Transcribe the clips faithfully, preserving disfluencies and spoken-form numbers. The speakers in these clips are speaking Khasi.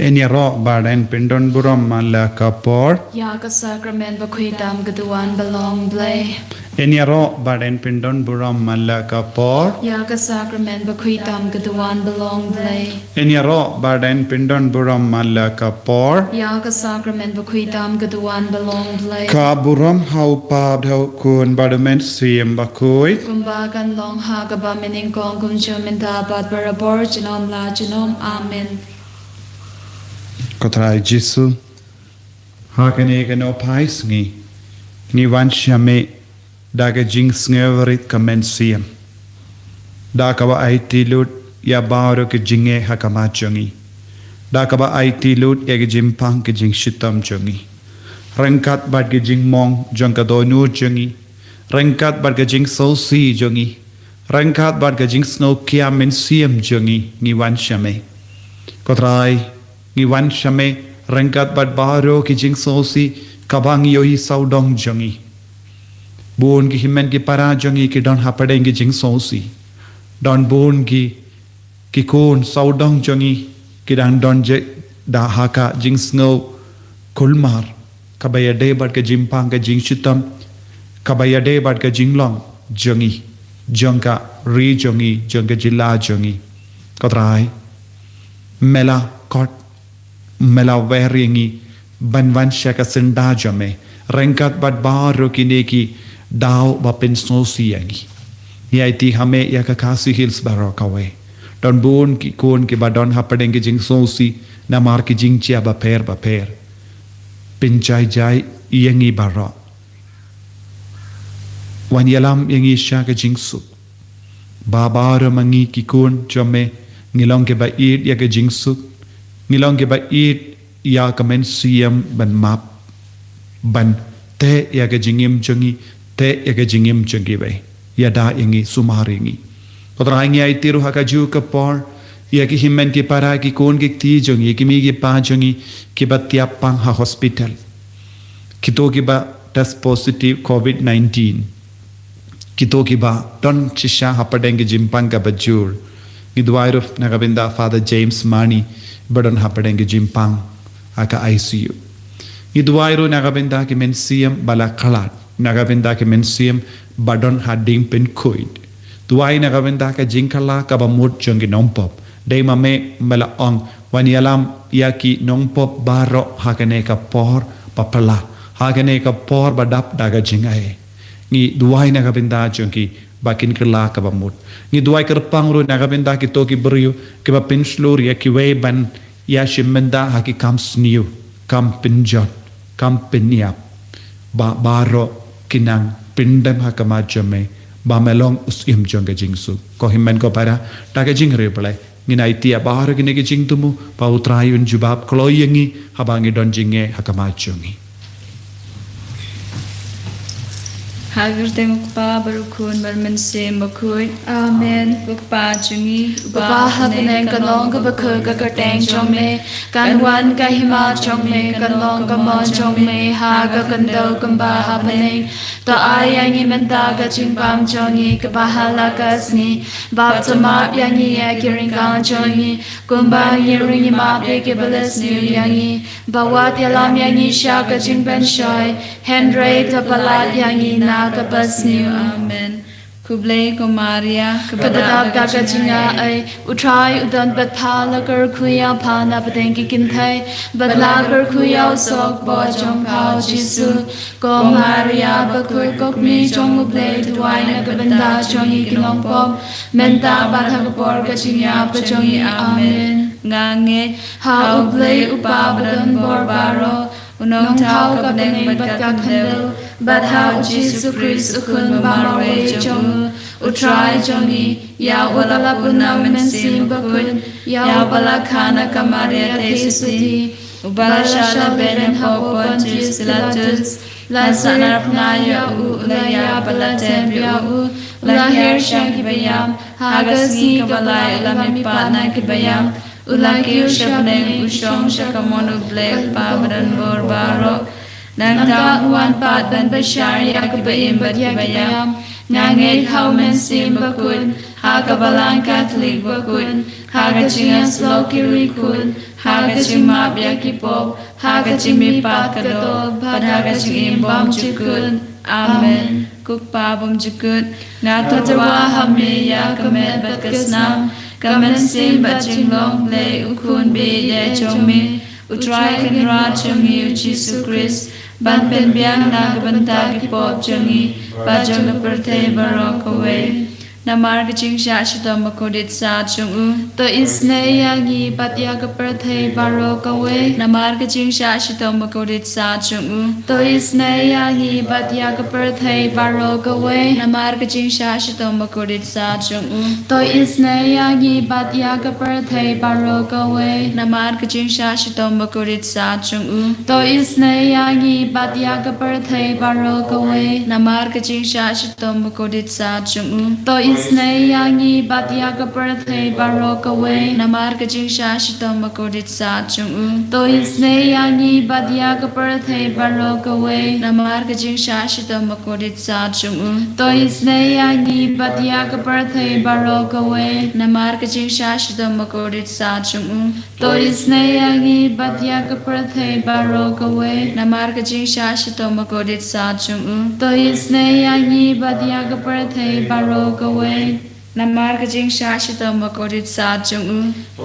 Yn ïaroh bad yn pyndon burom man la ka por. Ïa ka sakramen bakhuid tam ka duwan ba long Blei. Yn ïaroh bad yn pyndon burom man la ka por. Ïa ka sakramen bakhuid tam ka duwan ba long Blei. Yn ïaroh bad yn pyndon burom man la ka por. Ïa ka sakramen bakhuid tam ka duwan ba long Blei. Ka burom ha u Kpa bad ha u Khun bad u Mynsiem Bakhuid. Kumba kan long ha kaba mynnyngkong kumjuh mynta bad barabor junom la junom. Amen. Ko Trai Jisu, ha kane ka nohphai sngi ngi wan sha me da ka jingsngewrit ka mynsiem, da kaba aiti lut ïa baroh ka jingeh ha khmat jong ngi, da kaba aiti lut ïa ka jingpang ka jingshitom jong ngi, ryngkat bad ka jingmong jong ka dohnud jong ngi, ryngkat bad ka jingsngewsih jong ngi, ryngkat bad ka jingsngewkhia mynsiem jong ngi, ngi wan sha me. Ko Trai, ngi wan sha me ryngkat bad baroh ki jingsngewsih kaba ngi ïohi sawdong jong ngi. Bun ki hynmen ki para jong ngi ki don hapdeng ki jingsngewsih. Don bun ki, ki khun sawdong jong ngi ki dang don jingdon ha ka jingsngew kulmar kaba ïadei bad ka jingpang ka jingshitom, kaba ïadei bad ka jinglong jong ngi, jong ka ri jong ngi, jong ka jylla jong ngi. Ko Trai, me la khot, me la wer ïa ngi ban wan sha ka syndah jong me ryngkat bad baroh kine ki daw ba pynsngewsih ïa ngi. Ngi aiti ha me ïa ka Khasi Hills baroh kawei. Don bun ki khun kiba don hapdeng ki jingsngewsih namar ki jingjia bapher bapher. Pynjai jai ïa ngi baroh. Wan ïalam ïa ngi sha ka jingsuk. Ba baroh ma ngi ki khun jong me ngi long kiba ïeit ïa ka jingsuk, ngi long kiba ïeit ïa ka mynsiem ban map, ban teh ïa ka jingim jong ngi, teh ïa ka jingim jong kiwei. Ïada ïa ngi, sumar ïa ngi. Ko Trai, ngi aiti ruh ha kajuh ka por ïa ki hynmen ki para, ki khun ki kti jong ngi, ki kmie ki kpa jong ngi kiba tiap pang ha hospital, kito kiba test positive covid nineteen, kito kiba don shisha hapdeng ki jingpang kaba jur. Ngi duwai ruh na ka bynta Father James Mani ba don hapdeng ki jingpang ha ka I C U. Ngi duwai ruh na ka bynta ki mynsiem ba la khlad, na ka bynta ki mynsiem ba don ha ding pynkhuid. Duwai na ka bynta ka jingkylla kaba mut jong ki nongpop. Dei ma me me la ong, wan ïalam ïa ki nongpop baroh ha kane ka por ba phylla, ha kane ka por ba dap da ka jingai. Ngi duwai na ka bynta jong ki ba kin kylla kaba mut. Ngi duwai kyrpang ruh na ka bynta kito ki briew kiba pynshlur ïa kiwei ban ïa shim bynta ha ki kam sniew, kam pynjot, kam pynïap. Ba baroh kin nang pyndem ha khmat jong me, ba me long u syiem jong ka jingsuk. Ko hynmen ko para, da ka jingriewblei ngin aiti ïa baroh kine ki jingthmu, ba u Trai un jubab kloi ïa ngi haba ngi don jingeh ha khmat jong ngi. Ha ka kyrteng u Kpa bad u Khun bad u Mynsiem Bakhuid. Amen. U Kpa jong ngi uba ha bneng, kan long kaba khuid ka kyrteng jong me, kan wan ka hima jong me, kan long ka mon jong me ha ka khyndew kumba ha bneng. To ai ïa ngi mynta ka jingpang jong ngi kaba ha la ka sngi. Bad to map ïa ngi ïa ki ryngkang jong ngi, kumba ngi ruh ngi map ïa kiba la sniew ïa ngi. Bad wat ïalam ïa ngi sha ka jingpynshoi, hynrei to pyllait ïa ngi na kaba sniew. Amen. Khublei ko Maria, kaba dap da ka jingai, u Trai u don bad pha, la kyrkhu ïa pha na pdeng ki kynthei, bad la kyrkhu ïa u sohbor jong pha u Jisu. Ko Maria bakhuid, ko kmie jong u Blei, duwai na ka bynta jong ngi ki nongpop, mynta bad ha ka por ka jingïap ka jong ngi. Amen. Nga ngeit ha u Blei u Kpa badonbor baroh, u nongthaw ka bneng bad ka khyndew, bad ha u Jisu Khrist u Khun ba marwei jong u, u Trai jong ngi, ïa uba la pun na u Mynsiem Bakhuid, ïa uba la kha na ka Maria Theisotti, uba la shah laban hapoh Pontius Pilatus, la sahnarphna ïa u, u la ïap bad la tep ïa u, u la hiar sha kiba ïap, ha ka sngi kaba lai u la mihpat na kiba ïap, u la kiew sha bneng, u shong sha kamon u Blei u Kpa badonbor baroh. Nangta un wan pat ban bishar ïa kiba im bad kiba ïap. Nga ngeit ha u Mynsiem Bakhuid, ha ka Balang Katholik bakut, ha ka jingïasyllok ki riewkhuid, ha ka jingmap ïa ki pop, ha ka jingmihpat ka doh, bad ha ka jingim bymjukut. Amen. Ko Kpa bymjukut, nga tyrwa ha me ïa ka met bad ka snam, ka mynsiem bad jinglong Blei U Khun baieit jong me, U Trai Kynrad jong ngi U Jisu Khrist, ban pynbiang na ka bynta ki pop jong ngi bad jong ka pyrthei baroh kawei. Namar ka jingshah shitom bakordit sat jong u, to isynei ïa ngi bad ïa ka pyrthei baroh kawei. Namar ka jingshah shitom bakordit sat jong u, to isynei ïa ngi bad ïa ka pyrthei baroh kawei. Namar ka jingshah shitom bakordit sat jong u, to isynei ïa ngi bad ïa ka pyrthei baroh kawei. Namar ka jingshah shitom bakordit sat jong u, to isynei ïa ngi bad ïa ka pyrthei baroh kawei. Namar ka jingshah shitom bakordit sat jong u, to isynei ïa ngi bad ïa ka pyrthei baroh kawei. Namar ka jingshah shitom bakordit sat jong u, to isynei ïa ngi bad ïa ka pyrthei baroh kawei. Namar ka jingshah shitom bakordit sat jong u, to isynei ïa ngi bad ïa ka pyrthei baroh kawei. Namar ka jingshah shitom bakordit sat jong u, to isynei ïa ngi bad ïa ka pyrthei baroh kawei. Namar ka jingshah shitom bakordit sat jong u, to isynei ïa ngi bad ïa ka pyrthei baroh kawei. Namar ka jingshah shitom bakordit sat jong u,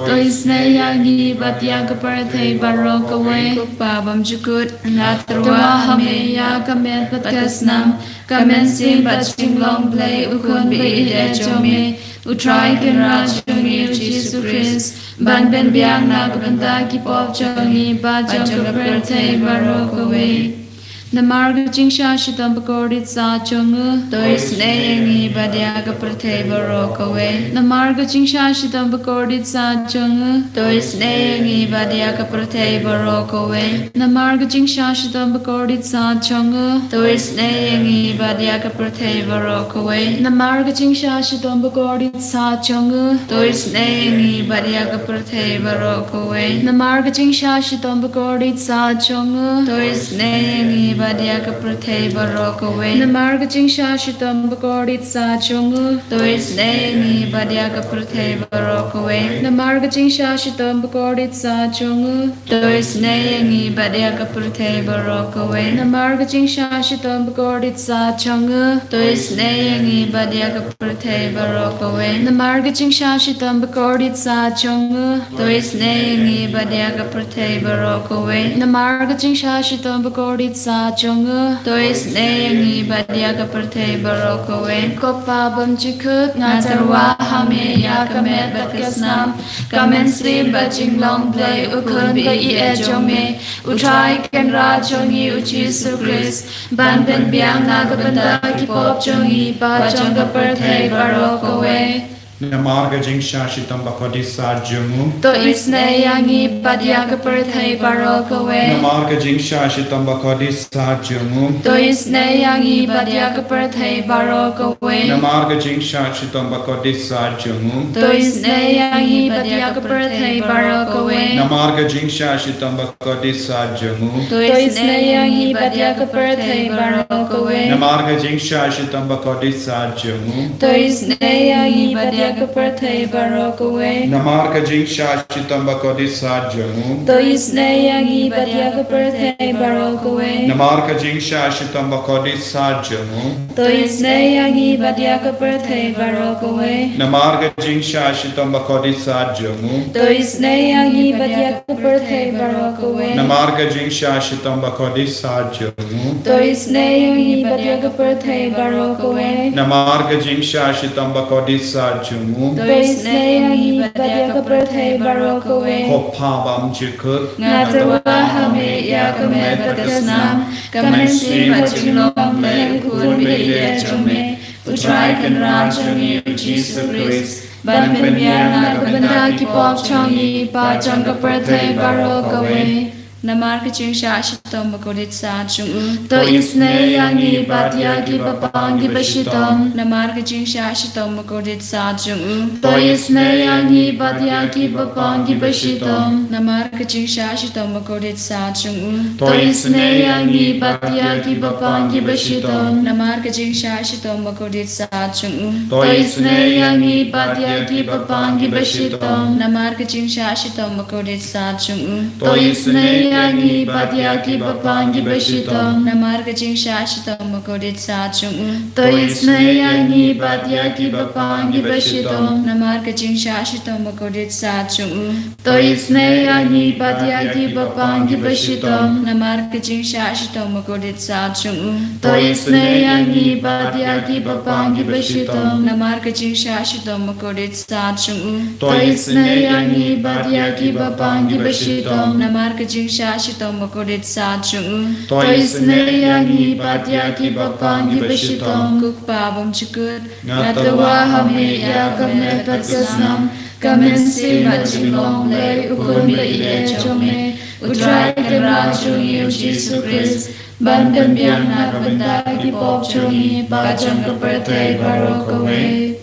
to isynei ïa ngi bad ïa ka pyrthei baroh kawei. Ko Kpa bymjukut, nga tyrwa ha me ïa ka met bad ka snam, ka mynsiem bad jinglong Blei U Khun baieit jong me, U Trai Kynrad jong ngi U Jisu Khrist, ban pynbiang na ka bynta ki pop jong ngi bad jong ka pyrthei baroh kawei. Namar ka jingshah shitom bakordit sat jong u, to isynei ïa ngi bad ïa ka pyrthei baroh kawei. Namar ka jingshah shitom bakordit sat jong u, to isynei ïa ngi bad ïa ka pyrthei baroh kawei. Namar ka jingshah shitom bakordit sat jong u, to isynei ïa ngi bad ïa ka pyrthei baroh kawei. Namar ka jingshah shitom bakordit sat jong u, to isynei ïa ngi bad ïa ka pyrthei baroh kawei. Namar ka jingshah shitom bakordit sat jong u, to isynei ïa ngi bad ïa ka pyrthei baroh kawei. Namar ka jingshah shitom bakordit sat jong u, to isynei ïa ngi bad ïa ka pyrthei baroh kawei. Namar ka jingshah shitom bakordit sat jong u, to isynei ïa ngi bad ïa ka pyrthei baroh kawei. Namar ka jingshah shitom bakordit sat jong u, to isynei ïa ngi bad ïa ka pyrthei baroh kawei. Namar ka jingshah shitom bakordit sat jong u, to isynei ïa ngi bad ïa ka pyrthei baroh kawei. Namar ka jingshah shitom bakordit sat jong u, to isynei ïa ngi bad ïa ka pyrthei baroh kawei. Ko Kpa bymjukut, nga tyrwa ha me ïa ka met bad ka snam, ka mynsiem bad jinglong Blei U Khun baieit jong me, U Trai Kynrad jong ngi U Jisu Khrist, ban pynbiang na ka bynta ki pop jong ngi bad jong ka pyrthei baroh kawei. Namar ka jingshah shitom bakordit sat jong u, to isynei ïa ngi bad ïa ka pyrthei baroh kawei. Namar ka jingshah shitom bakordit sat jong u, to isynei ïa ngi bad ïa ka pyrthei baroh kawei. Namar ka jingshah shitom bakordit sat jong u, to isynei ïa ngi bad ïa ka pyrthei baroh kawei. Namar ka jingshah shitom bakordit sat jong u, to isynei ïa ngi bad ïa ka pyrthei baroh kawei. Namar ka jingshah shitom bakordit sat jong u, to isynei ïa ngi bad ïa ka pyrthei baroh kawei. Namar ka jingshah shitom bakordit sat jong u, to isynei ïa ngi bad ïa ka pyrthei baroh kawei. Namar ka jingshah shitom bakordit sat jong u, to isynei ïa ngi bad ïa ka pyrthei baroh kawei. Namar ka jingshah shitom bakordit sat jong u, to isynei ïa ngi bad ïa ka pyrthei baroh kawei. Namar ka jingshah shitom bakordit sat jong u, to isynei ïa ngi bad ïa ka pyrthei baroh kawei. Namar ka jingshah shitom bakordit sat jong u, to isynei ïa ngi bad ïa ka pyrthei baroh kawei. Ko Kpa bymjukut, nga tyrwa ha me ïa ka met bad ka snam, ka mynsiem bad jinglong Blei U Khun baieit jong me, U Trai Kynrad jong ngi U Jisu Khrist, ban pynbiang na ka bynta ki pop jong ngi bad jong ka pyrthei baroh kawei. Namar ka jingshah shitom bakordit sat jong u. To isynei ïa ngi bad ïa ki bapang ki bashitom. Namar ka jingshah shitom bakordit sat jong u. To isynei ïa ngi bad ïa ki bapang ki bashitom. Namar ka jingshah shitom bakordit sat jong u. To isynei ïa ngi bad ïa ki bapang ki bashitom. Namar ka jingshah shitom bakordit sat jong u. To isynei ïa ngi bad ïa ki bapang ki bashitom. Namar ka jingshah shitom bakordit sat jong u. To isynei ïa ngi bad ïa ki bapang ki bashitom. Namar ka jingshah shitom bakordit sat jong u. To isynei ïa ngi bad ïa ki bapang ki bashitom. Namar ka jingshah shitom bakordit sat jong u. To isynei ïa ngi bad ïa ki bapang ki bashitom. Namar ka jingshah shitom bakordit sat jong u. To isynei ïa ngi bad ïa ki bapang ki bashitom. Namar ka jingshah shitom bakordit sat jong u. To isynei ïa ngi bad ïa ki bapang ki bashitom. Namar ka jingshah shitom bakordit sat jong u. To isynei ïa ngi bad ïa ki bapang ki bashitom. Ko Kpa bymjukut. Nga tyrwa ha me ïa ka met bad ka snam, ka mynsiem bad jinglong Blei, u Khun ba ïeit jong me, U Trai Kynrad jong ngi U Jisu Khrist, ban pynbiang na ka bynta ki pop jong ngi bad jong ka pyrthei baroh kawei.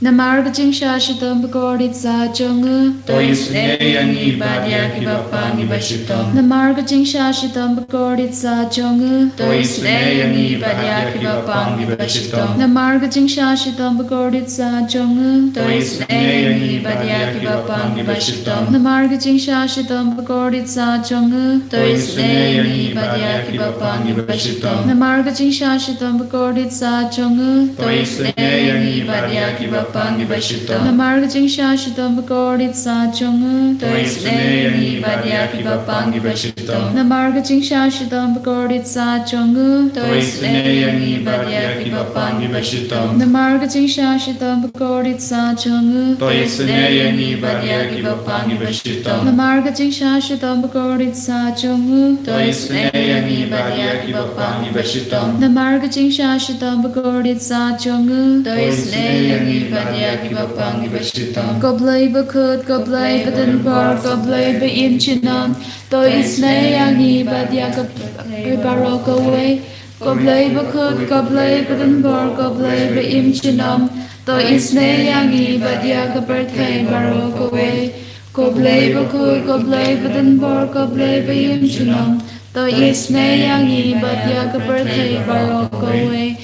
Namar ka jingshah shitom bakordit sat jong u. To isynei ïa ngi bad ïa ki bapang ki bashitom. Namar ka jingshah shitom bakordit sat jong u. To isynei ïa ngi bad ïa ki bapang ki bashitom. Namar ka jingshah shitom bakordit sat jong u. To isynei ïa ngi bad ïa ki bapang ki bashitom. Namar ka jingshah shitom bakordit sat jong u. To isynei ïa ngi bad ïa ki bapang ki bashitom. Namar ka jingshah shitom bakordit sat jong u. To isynei ïa ngi bad ïa ki bapang ki bashitom. Namar ka jingshah shitom bakordit sat jong u. To isynei ïa ngi bad ïa ki bapang ki bashitom. Namar ka jingshah shitom bakordit sat jong u. To isynei ïa ngi bad ïa ki bapang ki bashitom. Namar ka jingshah shitom bakordit sat jong u. To isynei ïa ngi bad ïa ki bapang ki bashitom. Namar ka jingshah shitom bakordit sat jong u. To isynei ïa ngi bad ïa ki bapang ki bashitom. Namar ka jingshah shitom bakordit sat jong u. To isynei ïa ngi bad ïa ki bapang ki bashitom. Ko Blei bakhuid, ko Blei badonbor, ko Blei ba im junom. To isynei ïa ngi bad ïa ka pyrthei baroh kawei. Ko Blei bakhuid, ko Blei badonbor, ko Blei ba im junom. To isynei ïa ngi bad ïa ka pyrthei baroh kawei. Ko Blei bakhuid, ko Blei badonbor, ko Blei ba im junom. To isynei ïa ngi bad ïa ka pyrthei baroh kawei.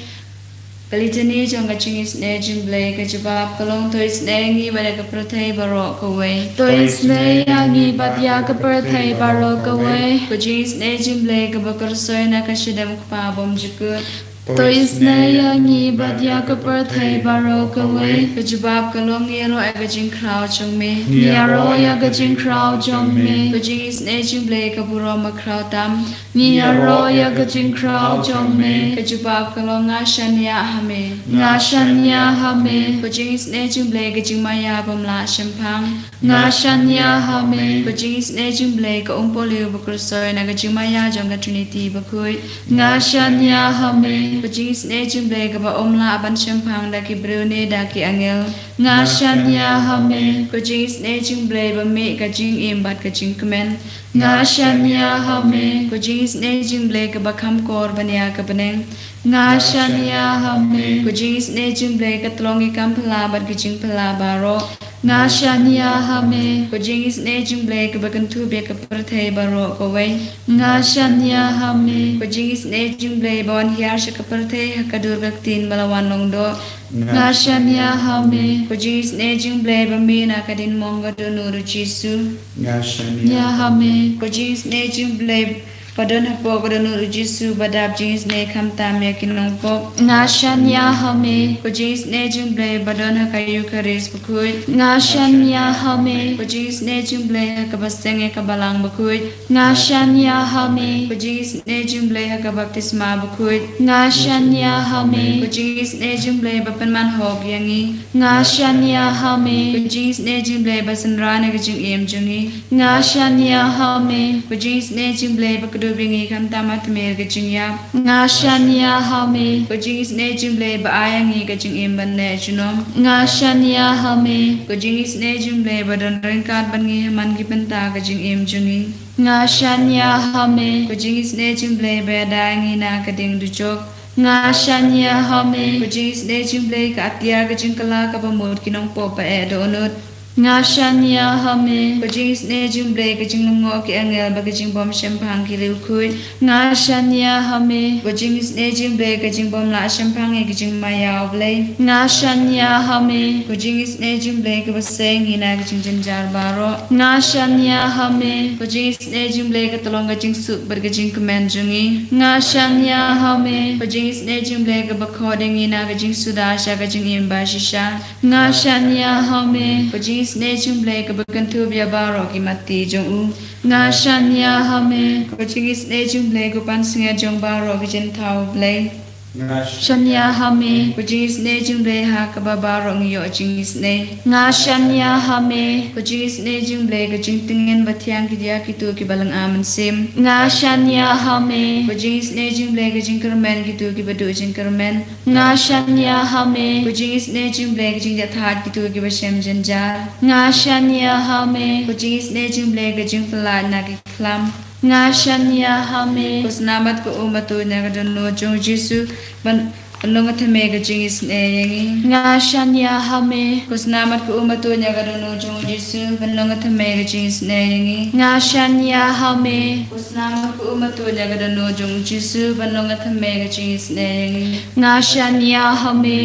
Ka litani jong ka jingisynei jong U Blei ka jubab ka long: To isynei ïa ngi bad ïa ka pyrthei baroh kawei. To isynei ïa ngi bad ïa ka pyrthei baroh kawei. Ka jingisynei jong U Blei kaba kyrsoi na ka shadem U Kpa bymjukut. To isynei ïa ngi bad ïa ka pyrthei baroh kawei. Ka jubab ka long: Ngi ïaroh ïa ka jingkhraw jong me. Ngi ïaroh ïa ka jingkhraw jong me. Ka jingisynei jong U Blei ka burom bakhraw tam. Ngi ïaroh ïa ka jingkhraw jong me. Ka jubab ka long: Nga shaniah ha me. Nga shaniah ha me. Ka jingisynei jong U Blei ka jingmaïa bym lah shemphang. Nga shaniah ha me. Ka jingisynei jong U Blei ka umpohliew ba kyrsoi na ka jingmaïa jong ka Trinity bakhuid. Nga shaniah ha me. Ka jingisynei jong U Blei kaba ym lah ban shemphang da ki briew ne da ki angel. Nga shaniah ha me. Ka jingisynei jong U Blei ba mih ka jingim bad ka jingkmen. Nga shaniah ha me. Ka jingisynei jong U Blei kaba kham kor ban ïa ka bneng. Nga shaniah ha me. Ka jingisynei jong U Blei ka tlong ïa ki kam phylla bad ki jingphylla baroh. Nga shaniah ha me. Ka jingisynei jong U Blei kaba kynthup ïa ka pyrthei baroh kawei. Nga shaniah ha me. Ka jingisynei jong U Blei ba wan hiar sha ka pyrthei ha ka dur ka ktien ba la wan long doh. Nga shaniah ha me. Ka jingisynei jong U Blei ba mih na ka diengmong ka dohnud U Jisu. Nga shaniah ha me. Ka jingisynei jong U Blei ba don hapoh ka dohnud U Jisu ba dap jingisynei khamtam ïa ki nongpop. Nga shaniah ha me. Ka jingisynei jong U Blei ba don ha ka Eukharist bakhuid. Nga shaniah ha me. Ka jingisynei jong U Blei ha kaba seng ïa ka balang bakhuid. Nga shaniah ha me. Ka jingisynei jong U Blei ha ka baptisma bakhuid. Nga shaniah ha me. Ka jingisynei jong U Blei ba pynman hok ïa ngi. Nga shaniah ha me. Ka jingisynei jong U Blei ba synran ïa ka jingim jong ngi. Nga shaniah ha me. Ka jingisynei jong U Blei ba kdup ïa ngi khamtam ha tmier ka jingïap. Nga shaniah ha me. Ka jingisynei jong U Blei ba ai ïa ngi ka jingim ban neh junom. Nga shaniah ha me. Ka jingisynei jong U Blei ba don ryngkat bad ngi ha man ki bynta ka jingim jong ngi. Nga shaniah ha me. Ko jingisynei jong u Blei ba ïada ïa ngi na ka ding dujok. Nga shaniah ha me. Ko jingisynei jong u Blei ka atia ka jingkylla kaba mut ki nongpop ba eh dohnud. Nga shaniah ha me. Ko jingisynei jong u Blei ka jinglyngngoh ki angel bad ka jingbym shemphang ki riewkhuid. Nga shaniah ha me. Ko jingisynei jong u Blei ka jingbym lah shemphang ïa ka jingmaïa u Blei. Nga shaniah ha me. Ko jingisynei jong u Blei kaba seng ïa ngi na ka jingjynjar baroh. Nga shaniah ha me. Ko jingisynei jong u Blei ka tyllong ka jingsuk bad ka jingkmen jong ngi. Nga shaniah ha me. Ko jingisynei jong u Blei kaba khot ïa ngi na ka jingsuda sha ka jingim ba shisha. Nga shaniah ha me. Ko jingisynei jong u Blei kaba kynthup ïa baroh ki matti jong u. Nga shaniah ha me. Ko jingisynei jong u Blei ko pansngiat jong baroh ki jingthaw u Blei. Nga shaniah ha me. Ko jingisynei jong u Blei ha kaba baroh ngi ïoh jingisynei. Nga shaniah ha me. Ko jingisynei jong u Blei ka jingtngen ba thiang ki ïa kito kiba lynga mynsiem. Nga shaniah ha me. Ko jingisynei jong u Blei ka jingkyrmen kito kiba duh jingkyrmen. Nga shaniah ha me. Ko jingisynei jong u Blei ka jingïathait kito kiba shem jynjar. Nga shaniah ha me. Ko jingisynei jong u Blei ka jingpyllait na ki khlam. Nga shaniah ha me. Ko sna bad ko um bad to ïa ka dohnud jong u Jisu ban ban long ka thymmei ka jingisynei ïa ngi. Nga shaniah ha me. Ko sna bad ko um bad to ïa ka dohnud jong u Jisu ban long ka thymmei ka jingisynei ïa ngi. Nga shaniah ha me. Ko sna bad ko um bad to ïa ka dohnud jong u Jisu ban long ka thymmei ka jingisynei ïa ngi. Nga shaniah ha me.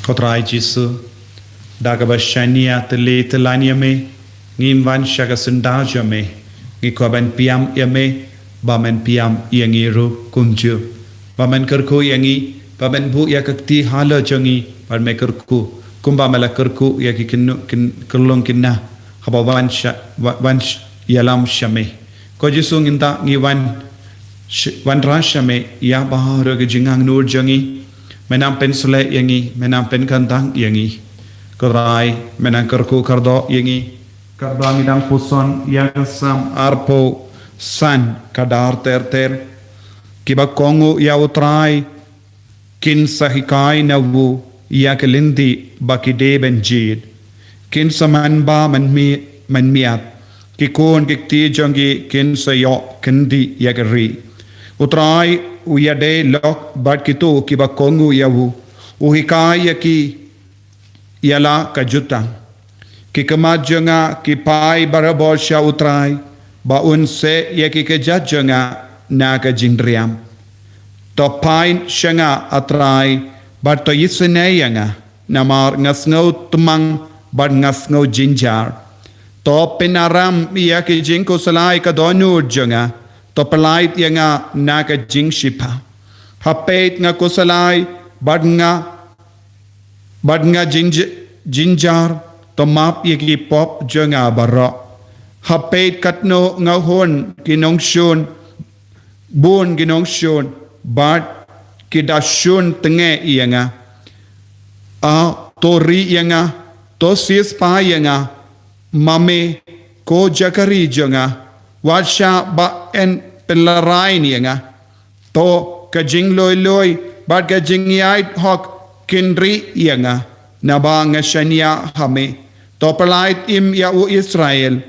Ko Trai Jisu, da kaba shaniah tylli tyllan ïa me, ngim wan sha ka syndah jong me, ngi kwah ban pynïam ïa me, ba men pynïam ïa ngi ruh kumjuh. Ba men kyrkhu ïa ngi, ba men buh ïa ka kti halor jong ngi, ba men kyrkhu, kumba me la kyrkhu ïa ki kynnoh kin kyrlong kynnoh, haba wan sha, wa-, wan sh-, ïalam sha me. Ko Jisu ngin da ngi wan, sh-, wanrah sha me, ïa baroh ki jingangnud jong ngi. Men nang pynshlei ïa ngi, men nang pynkhandang ïa ngi. Ko Trai, men nang kyrkhu kyrdoh ïa ngi. Katba ngi dang puson ïa ka Salm arphew san ka dar ter ter. Kiba kohnguh ïa u Trai, kin sa hikai na u ïa ki lynti ba ki dei ban jied. Kin sa manbah manmi-, manmiat. Ki khun ki kti jong ki kin sa ïoh kyndit ïa ka ri. U Trai u ïadei lok bad kito kiba kohnguh ïa u. U hikai ïa ki ïa la ka jutang. Ki khmat jong nga ki phai barabor sha u Trai, ba un seh ïa ki kjat jong nga na ka jingriam. To phai sha nga, a Trai, bad to isynei ïa nga, namar nga sngew tymmen bad nga sngew jynjar. To pynaram ïa ki jingkhuslai ka dohnud jong nga, to pyllait ïa nga na ka jingshiphew. Ha peit nga khuslai bad nga bad nga jynj-, jynjar, to map ïa ki pop jong nga baroh. Ha peit katno nga hun ki nongshun, bun ki nongshun, bad ki da shun tnga ïa nga. A, to ri ïa nga, to siewspah ïa nga, ma me, ko jakari jong nga, wat shah ba yn pynlehrain ïa nga. To ka jingloi loi, bad ka jingïaid hok kin ri ïa nga, naba nga shaniah ha me. To pyllait im ïa u Israel,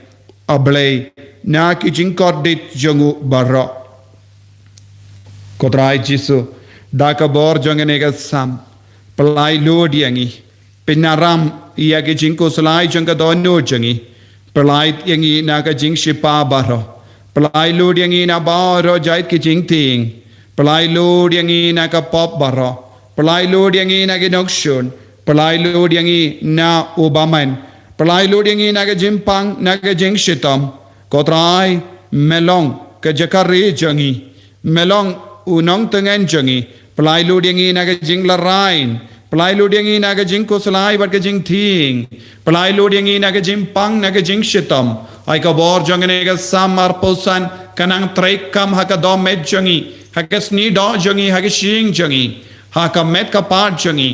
a Blei, na ki jingkordit jong u baroh. Ko Trai Jisu, da ka bor jong kane ka Salm, pyllait lut ïa ngi. Pynaram ïa ki jingkhuslai jong ka dohnud jong ngi. Pyllait ïa ngi na ka jingshiphew baroh. Pyllait lut ïa ngi na baroh jait ki jingtieng. Pyllait lut ïa ngi na ka pop baroh. Pyllait lut ïa ngi na ki nongshun. Pyllait lut ïa ngi na u bymman. Pyllait lut ïa ngi na ka jingpang, na ka jingshitom. Ko Trai, me long ka jakari jong ngi. Me long u nongtngen jong ngi. Pyllait lut ïa ngi na ka jinglehrain. Pyllait lut ïa ngi na ka jingkhuslai bad ka jingtieng. Pyllait lut ïa ngi na ka jingpang, na ka jingshitom. Ai ka bor jong kane ka Salm arphew san, kan nang treikam ha ka dohmed jong ngi, ha ka sniewdoh jong ngi, ha ka shyieng jong ngi, ha ka met ka phad jong ngi,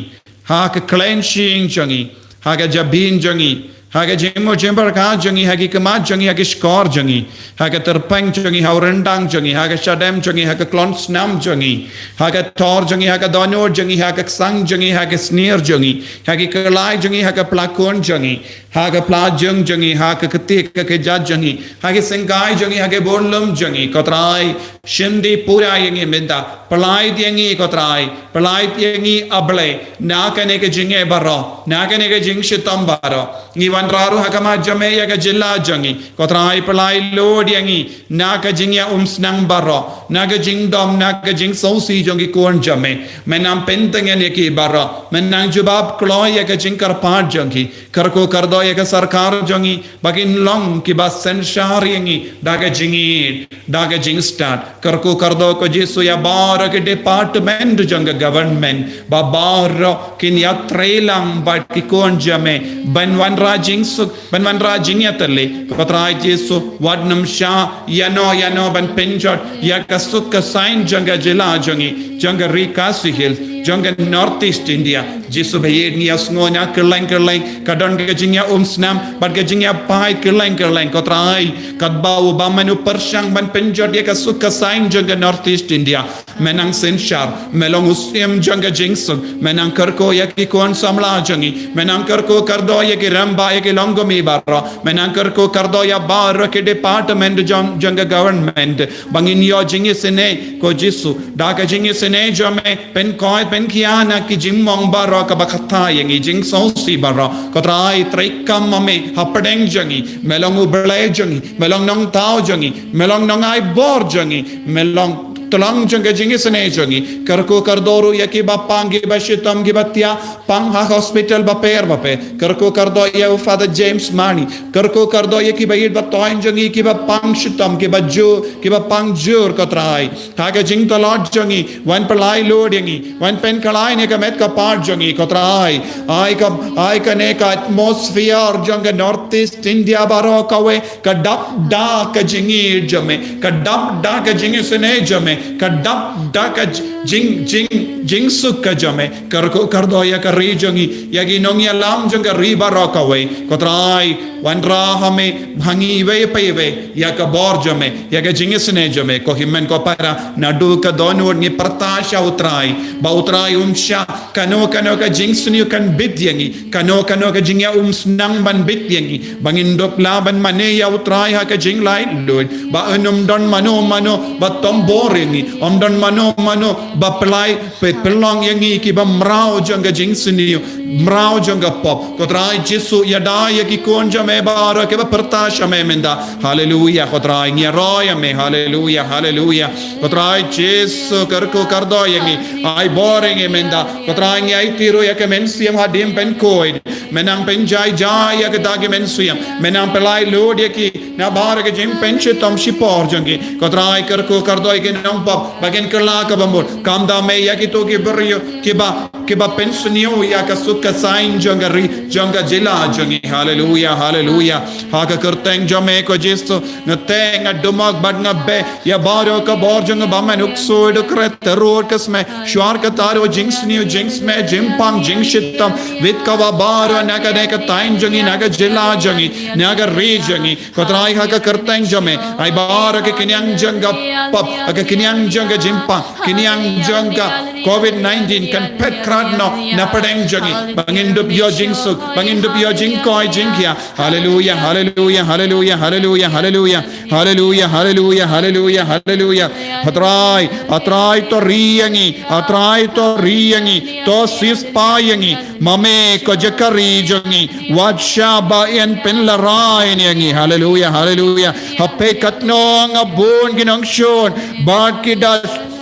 ha ka khlem shyieng jong ngi, ha ka jabieng jong ngi, Ha ka jingmut jingpyrkhat jong ngi, ha ki khmat jong ngi, ha ki shkor jong ngi, ha ka tyrpeng jong ngi, ha u ryndang jong ngi, ha ka shadem jong ngi, ha ka klon snam jong ngi, ha ka thor jong ngi, ha ka dohnud jong ngi, ha ka ksang jong ngi, ha ka snier jong ngi, ha ki khlai jong ngi, ha ka pla khun jong ngi, ha ka pla jong jong ngi, ha ka kti ka kjat jong ngi, ha ki syngkai jong ngi, ha ki burlum jong ngi, ko Trai, shim dih pura ïa ngi mynta, pyllait ïa ngi ko Trai, pyllait ïa ngi A Blei, na kane ka jingeh baroh, na kane ka jingshitom baroh. Ngi wanrah ruh ha khmat jong me ïa ka jylla jong ngi. Ko Trai pyllait lut ïa ngi, na ka jingïaumsnam baroh, na ka jingdom, na ka jingsngewsih jong ki khun jong me. Men nang pyntngen ïa ki baroh, men nang jubab kloi ïa ka jingkyrpad jong ki. Kyrkhu kyrdoh ïa ka sorkar jong ngi, ba kin long kiba synshar ïa ngi, da ka jingïeit, da ka jingstad. Kyrkhu kyrdoh ko Jisu ïa baroh ki department jong ka government, ba baroh kin ïatrei lang bad ki khun jong me, ban wanrah jingsuk, ban wanrah jingïatylli. Ko Trai Jisu, wat nym shah ïano ïano ban pynjot ïa ka suk ka saiñ jong ka jylla jong ngi, jong ka Ri Khasi Hills, jong ka North East India. Jisu ba ïeit, ngi ïasngew na kylleng kylleng ka don ka jingïaumsnam bad ka jingïapait kylleng kylleng ko Trai. Katba u bym mano pyrshang ban pynjot ïa ka suk ka saiñ jong ka North East India, men nang synshar, me long u syiem jong ka jingsuk. Men nang kyrkhu ïa ki khun samla jong ngi, men nang kyrkhu kyrdoh ïa ki rangbah, ïa ki longkmie baroh, men nang kyrkhu kyrdoh ïa baroh ki department jong, jong ka government, ba ngin ïoh jingisynei ko Jisu. Da ka jingisynei jong me, pynkoit pynkhia na ki jingmong baroh kaba kata ïa ngi, jingsngewsih baroh. Ko Trai, treikam ma me hapdeng jong ngi, me long U Blei jong ngi, me long Nongthaw jong ngi, me long Nongaibor jong ngi, me long Tyllong jong ka jingisynei jong ngi. Kyrkhu kyrdoh ruh ïa kiba pang, kiba shitom, kiba thiah pang ha hospital bapher bapher. Kyrkhu kyrdoh ïa u Father James Mani. Kyrkhu kyrdoh ïa kiba ïeit ba thoiñ jong ngi, kiba pang shitom, kiba jur, kiba pang jur ko Trai. Ha ka jingtlot jong ngi, wan pyllait lut ïa ngi, wan pynkhlaiñ ïa ka met ka phad jong ngi ko Trai. Ai ka, ai kane ka atmosphere jong ka North East India baroh kawei, ka dap da ka jingïeit jong me, ka dap da ka jingisynei jong me, ka dap da ka jing, jing, jingsuk ka jong me. Kyrkhu kyrdoh ïa ka ri jong ngi, ïa ki nongïalam jong ka ri baroh kawei. Ko Trai, wanrah ha me, ha ngi iwei pa iwei ïa ka bor jong me, ïa ka jingisynei jong me. Ko hynmen ko para, naduh ka dohnud ngi pyrta sha u Trai, ba u Trai um shah kano kano ka jingsniew kan bit ïa ngi, kano kano ka jingïaumsnam ban bit ïa ngi, ba ngin dup lah ban mane ïa u Trai ha ka jinglaitluid. Ba un ym don mano mano ba tombor ïa ngi, ym don mano mano ba pyllait, pynlong ïa ngi kiba mraw jong ka jingsniew, mraw jong ka pop. Ko Trai Jisu, ïada ïa ki khun jong me baroh kiba pyrta sha me mynta. Haleluia, ko Trai, ngi ïaroh ïa me. Haleluia, haleluia. Ko Trai Jisu, kyrkhu kyrdoh ïa ngi, ai bor ïa ngi mynta. Ko Trai, ngi aiti ruh ïa ka mynsiem hadien pynkhuid. Men nang pynjai jai ïa kita ki mynsiem. Men nang pyllait lut ïa ki na baroh ka jingpynshitom shipor jong ki. Ko Trai, kyrkhu kyrdoh ïa ki nongpop, ba kin kylla kaba mut. Kam da me ïa kito ki briew kiba, kiba pynsniew ïa ka suk ka saiñ jong ka ri, jong ka jylla jong ngi. Haleluia, haleluia. Ha ka kyrteng jong me ko Jisu, nga teh, nga dumok bad nga beh ïa baroh ka bor jong nga ba men u ksuid, u kret, u rud, ka smet, shuar, ka tar, u jingsniew, jingsmet, jingpang, jingshitom. Wit kaba baroh na kane ka thaiñ jong ngi, na ka jylla jong ngi, na ka ri jong ngi. Ko Trai, ha ka kyrteng jong me, ai baroh ki khñiang jong ka pop, ha ka khñiang jong ka jingpang, khñiang jong ka covid nineteen kan phet krad noh na pdeng jong ngi. Ba ngin dup ïoh jingsuk, ba ngin dup ïoh jingkoit jingkhiah. Haleluia, haleluia, haleluia, haleluia, haleluia. Haleluia, haleluia, haleluia, haleluia. Ha Trai, ha Trai to ri ïa ngi, ha Trai to ri ïa ngi, to ceasefire ïa ngi. Ma me ko jaka ri jong ngi, wat shah ba yn pynlarai ïa ngi. Haleluia, haleluia. Ha phi katno nga bun ki nongshun, bad ki da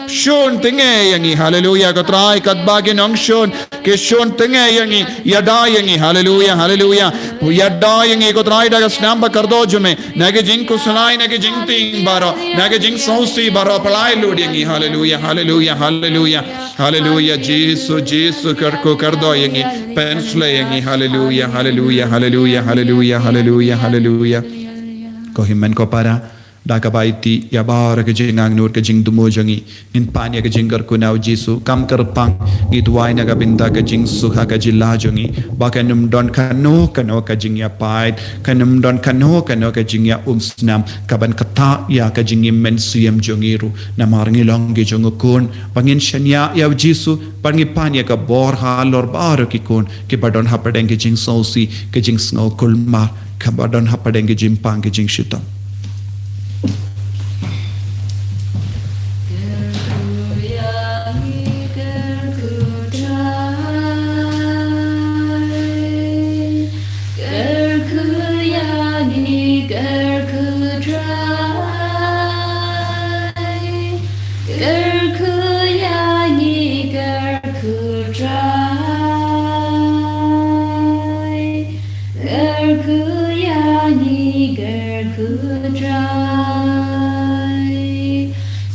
shun tynge ïa ngi. Haleluia, ko Trai, katba ki nongshun ki shun tynge ïa ngi, ïada ïa ngi. Haleluia, haleluia. Ïada ïa ngi ko Trai da ka snam ba kyrdoh jong me, na ka jingkhuslai, na ka jingtieng baroh, na ka jingsngewsih baroh, pyllait lut ïa ngi. Haleluia, haleluia, haleluia. Haleluia, Jisu, Jisu, kyrkhu kyrdoh ïa ngi, pynshlei ïa ngi. Haleluia, haleluia, haleluia, haleluia, haleluia, haleluia. Ko hynmen ko para, Da kaba ïa baroh ka jingangnud ka jingthmu jong ngi, ngin pan ïa ka jingkyrkhu na u Jisu. Kam kyrpang, ngi duwai na ka bynta ka jingsuk ha ka jylla jong ngi, ba kan ym don kano kano ka jingïapait, kan ym don kano kano ka jingïaumsnam kaban ktah ïa ka jingim mynsiem jong ngi ruh. Namar ngi long ki jong u Khun, ba ngin shaniah ïa u Jisu, ba ngi pan ïa ka bor halor baroh ki khun kiba don hapdeng ki jingsngewsih, ki jingsngew kulmar, kiba don hapdeng ki jingpang, ki jingshitom. Kyrkhu ïa ngi, kyrkhu Trai. Kyrkhu ïa ngi, kyrkhu Trai. Kyrkhu ïa ngi, kyrkhu Trai.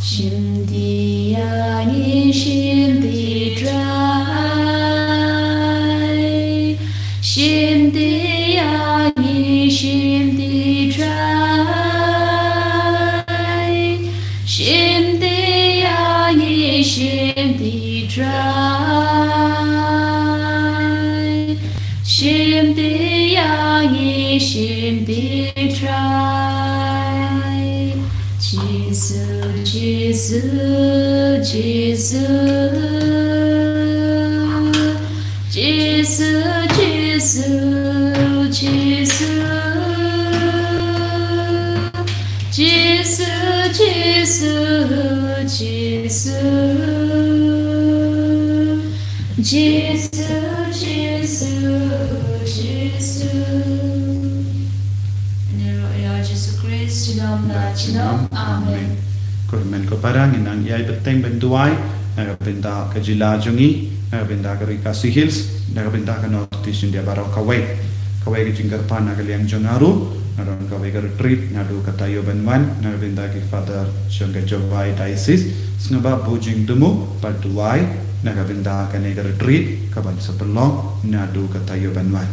Shim ti ïa ngi, shim ti Trai. Shim ti ïa ngi, shim ti Trai. Shim ti ïa ngi, shim ti Trai. Shim ti ïa ngi, shim ti Trai. Jisu, Jisu, Jisu. Jisu, Jisu, Jisu. Jisu, Jisu, Jisu. Jisu, Jisu, Jisu. Ïa Jisu Khrist, junom la junom. Amen. Ko hynmen ko para, ngin nang ïai bteng ban duwai na ka bynta ka jylla jong ngi, na ka bynta ka Ri Khasi Hills, na ka bynta ka North East India baroh kawei. Kawei ka jingkyrpad na ka liang jong nga ruh, nga don kawei ka retreat naduh ka taïew ban wan na ka bynta ki father jong ka Jowai Diocese. Sngewbha buh jingthmu bad duwai na ka bynta kane ka retreat kaban sa pynlong naduh ka taïew ban wan.